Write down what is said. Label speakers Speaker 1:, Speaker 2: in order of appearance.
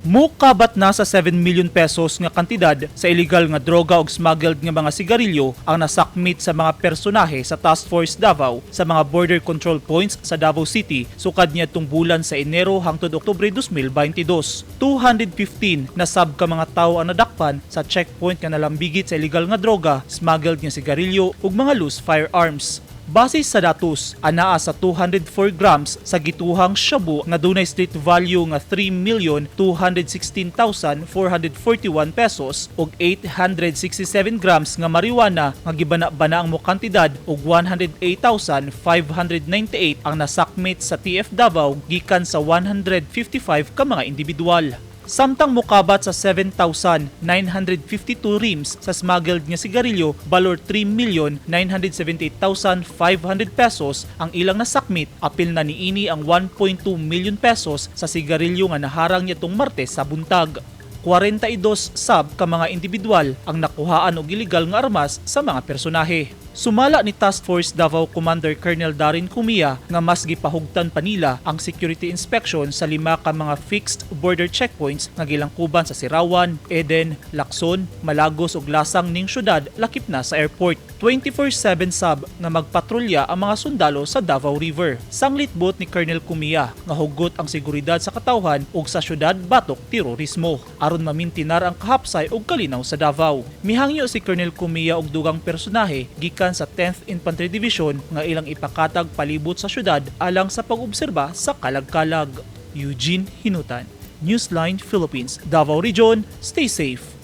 Speaker 1: Mukabat na sa 7 million pesos nga kantidad sa illegal nga droga ug smuggled nga mga sigarilyo ang nasakmit sa mga personahe sa Task Force Davao sa mga border control points sa Davao City sukad niadtong bulan sa Enero hangtod Oktubre 2022. 215 na sab ka mga tawo ang nadakpan sa checkpoint nga nalambigit sa illegal nga droga, smuggled nga sigarilyo ug mga loose firearms. Base sa datos, anaa sa 204 grams sa gituhang shabu nga dunay street value nga 3,216,441 pesos ug 867 grams nga marijuana nga gibana-bana ang mokantidad og 108,598 ang nasakmit sa TF Davao gikan sa 155 ka mga individual. Samtang mukabat sa 7,952 reams sa smuggled nga sigarilyo balor 3,978,500 pesos ang ilang nasakmit, apil na niini ang 1.2 million pesos sa sigarilyo nga naharang niadtong Martes sa buntag. 42 sab ka mga individual ang nakuhaan og illegal nga armas sa mga personahe. Sumala ni Task Force Davao Commander Colonel Darin Cumia nga mas gipahugtan pa nila ang security inspection sa lima ka mga fixed border checkpoints nga gilangkuban sa Sirawan, Eden, Lacson, Malagos ug Lasang ning syudad, lakip na sa airport. 24/7 sab nga magpatrolya ang mga sundalo sa Davao River. Sanglitbot ni Colonel Cumia nga hugot ang seguridad sa katawhan ug sa syudad batok terorismo aron mamintinar ang kahapsay ug kalinaw sa Davao. Mihangyo si Colonel Cumia og dugang personahe gikan sa 10th Infantry Division nga ilang ipakatag palibot sa syudad alang sa pag-obserba sa kalag-kalag. Eugene Hinutan, Newsline Philippines, Davao Region, stay safe.